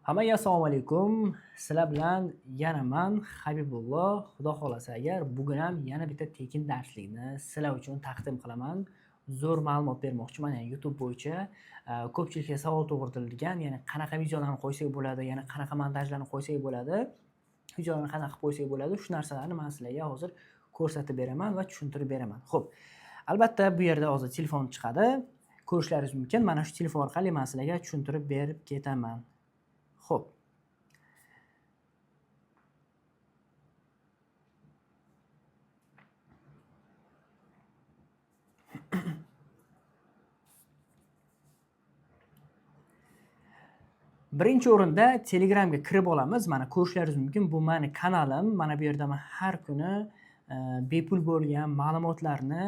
Hammaga assalomu alaykum. Sizlar bilan yana man Habibullo. Xudo xolasa agar bugun ham yana bitta tekin darslikni sizlar uchun taqdim qilaman. Zo'r ma'lumot bermoqchiman, ya'ni YouTube bo'yicha ko'pchilikka savol tug'dirgan, ya'ni qanaqa videolarni qo'ysak bo'ladi, ya'ni qanaqa montajlarni qo'ysak bo'ladi, videolarni qanaqa qilib qo'ysak bo'ladi, shu narsalarni men sizlarga hozir ko'rsatib beraman va tushuntirib beraman. Xo'p, albatta bu yerda hozir telefon chiqadi. Ko'rishlaringiz mumkin. Mana shu telefon orqali men sizlarga tushuntirib berib ketaman. Xo'p. Birinchi o'rinda Telegramga kirib olamiz. Mana ko'rishlaringiz mumkin. Bu meni kanalim. Mana bu yerda men har kuni bepul bo'lgan ma'lumotlarni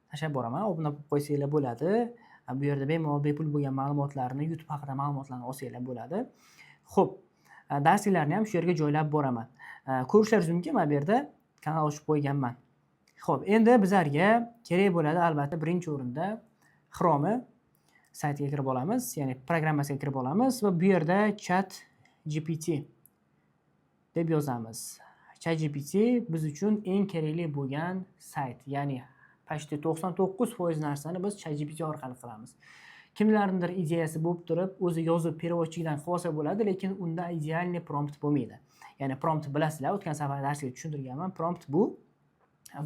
tashlab boraman. Obuna bo'lib qo'ysanglar bo'ladi. Bu yerda bemalol bepul bo'lgan ma'lumotlarni, YouTube haqida ma'lumotlarni olsanglar bo'ladi. Xo'p, darsliklarni ham shu yerga joylab boraman. Ko'rishlaringiz mumkin, mana bu yerda kanal ochib qo'yganman. Xo'p, endi bizlarga kerak bo'ladi albatta birinchi o'rinda Chrome saytiga kirib olamiz, ya'ni programmasiga kirib olamiz va bu yerda Chat GPT deb yozamiz. Chat GPT biz uchun eng kerakli bo'lgan sayt, ya'ni почти 99% narsani biz Chat GPT orqali qilamiz. Kimlarnidir ideyasi bo'lib turib, o'zi yozib переводчикdan qilib olsa bo'ladi, lekin unda idealniy prompt bo'lmaydi. Ya'ni prompt bilasizlar, o'tgan safar darsda tushuntirganman. Prompt bu,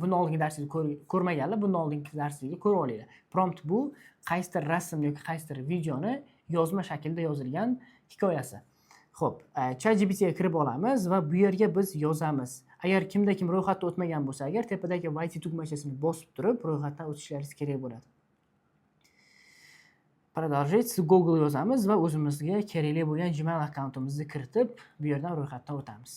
bundan oldingi darsni ko'rmaganlar, bundan oldingi darsni ko'rib olinglar. Prompt bu qaysidir rasm yoki qaysidir videoni yozma shaklda yozilgan hikoyasi. Xo'p, ChatGPT ga kirib olamiz va bu yerga biz yozamiz. Agar kimda kim ro'yxatdan o'tmagan bo'lsa, agar tepadagi Войти tugmachasini bosib turib, ro'yxatdan o'tishlaringiz kerak bo'ladi. Продолжить Google yozamiz va o'zimizga kerakli bo'lgan Gmail akkauntimizni kiritib, bu yerdan ro'yxatdan o'tamiz.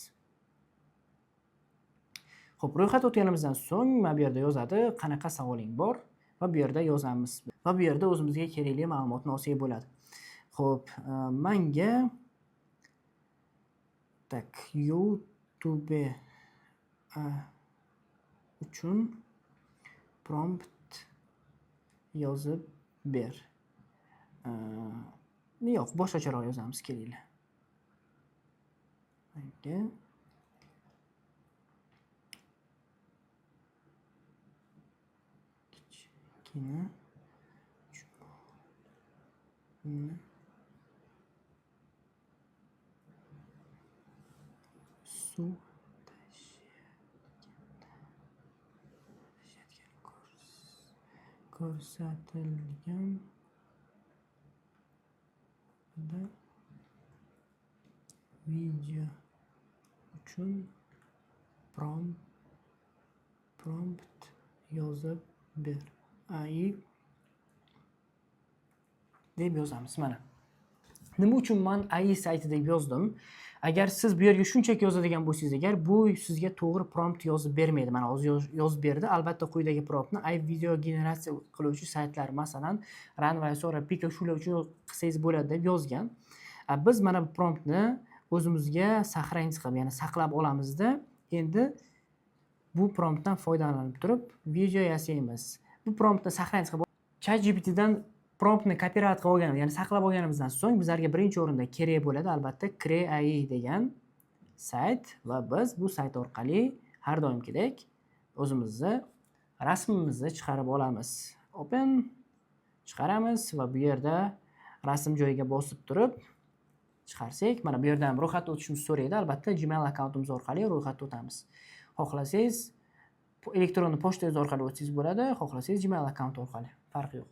Xo'p, ro'yxat o'tganimizdan so'ng mana bu yerda yozadi, qanaqa savoling bor va bu yerda yozamiz va bu yerda o'zimizga kerakli ma'lumotni olsak bo'ladi. Xo'p, menga tak YouTube uchun prompt yozib ber. Yo'q, boshqacharoq yozamiz, kelinglar. Menga kichkina chumolining suv tashiyotgani ko'rsatilgan video uchun prompt yozib ber. AI deb yozamiz mana. Nima uchun men AI sayti deb yozdim? Agar siz bu yerga shunchaki yozadigan bo'lsangiz, agar bu sizga to'g'ri prompt yozib bermaydi. Mana hozir yozib berdi. Albatta quyidagi promptni AI video generatsiya qiluvchi saytlar, masalan, Runway, Sora, Pika shular uchun qilsangiz bo'ladi deb yozgan. Biz mana bu promptni o'zimizga saqlanch qilib, ya'ni saqlab olamizda, endi bu promptdan foydalanib turib video yasaymiz. Bu promptni saqlanch qilib ChatGPTdan promptni kopirovat qilib olganimiz, ya'ni saqlab olganimizdan so'ng bizlarga birinchi o'rinda kerak bo'ladi albatta Creai degan sayt va biz bu sayt orqali har doimgidek o'zimizni rasmimizni chiqarib olamiz. Open chiqaramiz va bu yerda rasm joyiga bosib turib chiqarsak, mana bu yerda ham ro'yxatdan o'tishimizni so'raydi. Albatta Gmail akkauntimiz orqali ro'yxatdan o'tamiz. Xohlasangiz elektron pochtangiz orqali o'tsangiz bo'ladi, xohlasangiz Gmail akkaunt orqali, farqi yo'q.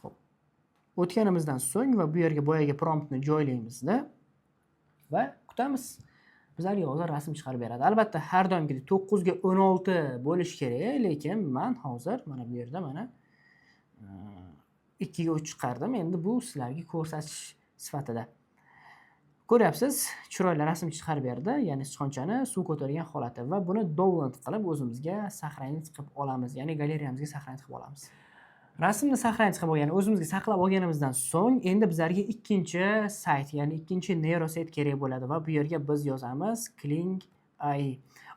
Xo'p. O'tganimizdan so'ng va bu yerga boyagi promptni joylaymizda va kutamiz. Bizlarga hozir rasm chiqarib beradi. Albatta har doimgidek to'qqizga o'n olti bo'lishi kerak, lekin men hozir mana bu yerda mana ikkiga uch chiqardim. Endi bu sizlarga ko'rsatish sifatida. Ko'ryapsiz, chiroyli rasm chiqarib berdi, ya'ni sichqonchani suv ko'targan holati va buni download qilib o'zimizga saqlanch qilib olamiz, ya'ni galereyamizga saqlanch qilib olamiz. Rasmni saqlanch qilib olgan, o'zimizga saqlab olganimizdan so'ng endi bizlarga ikkinchi sayt, ya'ni ikkinchi neyroset kerak bo'ladi va bu yerga biz yozamiz Kling AI.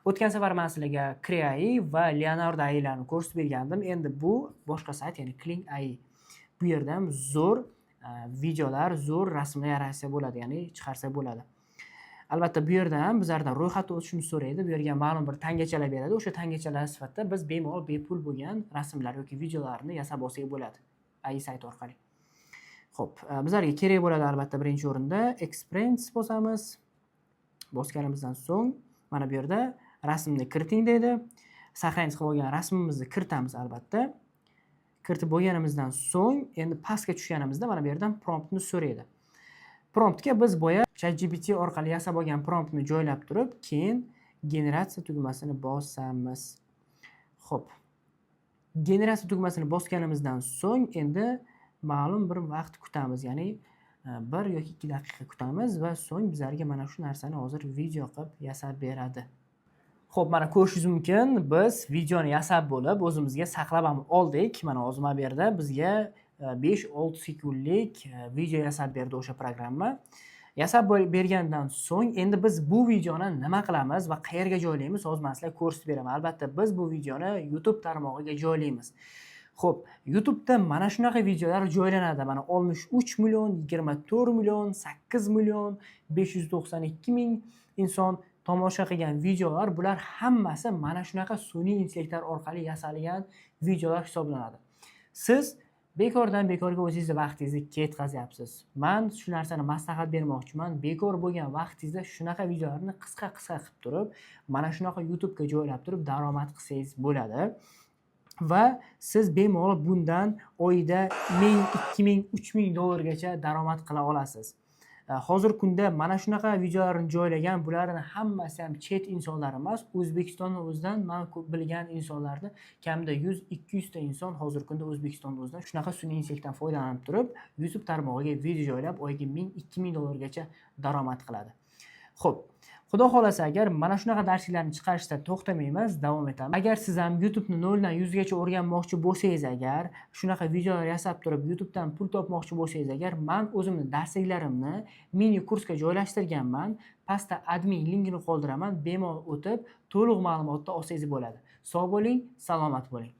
O'tgan safar men sizlarga Creai va Leonardo A I larni ko'rsatib bergandim. Endi bu boshqa sayt, ya'ni Kling AI. Bu yerda ham zo'r videolar, zo'r rasmlar yaratsa bo'ladi, ya'ni chiqarsa bo'ladi. Albatta, bu yerda ham bizlardan ro'yxatdan o'tishimizni so'raydi. Bu yerga ma'lum bir tangachalar beradi. O'sha tangachalar sifatida biz bemalol bepul bo'lgan rasmlar yoki videolarni yasab olsak bo'ladi AI sayt orqali. Xo'p, bizlarga kerak bo'ladi, albatta, birinchi o'rinda Express bosamiz. Bosganimizdan so'ng mana bu yerda "Rasmni kiriting" deydi. Сохранить qilib olgan rasmimizni kiritamiz, albatta. Kiritib bo'lganimizdan so'ng endi pastga tushganimizda mana bu yerdan promptni so'raydi. Promptga biz boya ChatGPT orqali yasab olgan promptni joylab turib, keyin generatsiya tugmasini bosamiz. Xo'p. Generatsiya tugmasini bosganimizdan so'ng endi ma'lum bir vaqt kutamiz, ya'ni 1 yoki 2 daqiqa kutamiz va so'ng bizlarga mana shu narsani hozir video qilib yasab beradi. Xo'p, mana ko'rishingiz mumkin, biz videoni yasab bo'lib, o'zimizga saqlab ham oldik. Mana hozir mana bu yerda bizga 5-6 sekundlik video yasab berdi o'sha programma. Yasab bergandan so'ng endi biz bu videoni nima qilamiz va qayerga joylaymiz? Hozir man sizlarga ko'rsatib beraman. Albatta, biz bu videoni YouTube tarmog'iga joylaymiz. Xo'p, YouTube'da mana shunaqa videolar joylanadi. Mana 63 million, 24 million, 8 million 592 ming inson tomosha qilgan videolar, bular hammasi mana shunaqa sun'iy intellektlar orqali yasalgan videolar hisoblanadi. Siz bekordan bekorga o'zingizni vaqtingizni ketkazyapsiz. Man shu narsani maslahat bermoqchiman. Bekor bo'lgan vaqtingizda shunaqa videolarni qisqa qisqa qilib turib, mana shunaqa YouTubega joylab turib daromad qilsangiz bo'ladi va siz bemalol bundan oyida 1000, 2000, 3000 dollargacha daromad qila olasiz. Hozirgi kunda mana shunaqa videolarni joylagan, bularni hammasi ham chet insonlar emas, O'zbekistonni o'zidan man ko'p bilgan insonlarni kamida 100-200 ta inson hozirgi kunda O'zbekistonni o'zidan shunaqa sun'iy intellektdan foydalanib turib, YouTube tarmog'iga video joylab, oyiga 1000, 2000 dollargacha daromad qiladi. Xo'p, Xudo xohlasa agar, mana shunaqa darsliklarni chiqarishda to'xtamaymiz, davom etamiz. Agar siz ham YouTube'ni noldan yuzgacha o'rganmoqchi bo'lsangiz agar, shunaqa videolar yasab turib YouTube'dan pul topmoqchi bo'lsangiz agar, man o'zimni darsliklarimni mini kursga joylashtirganman. Pastda admin linkini qoldiraman, bemalol o'tib to'liq ma'lumotni olsangiz bo'ladi. Sog' bo'ling, salomat bo'ling.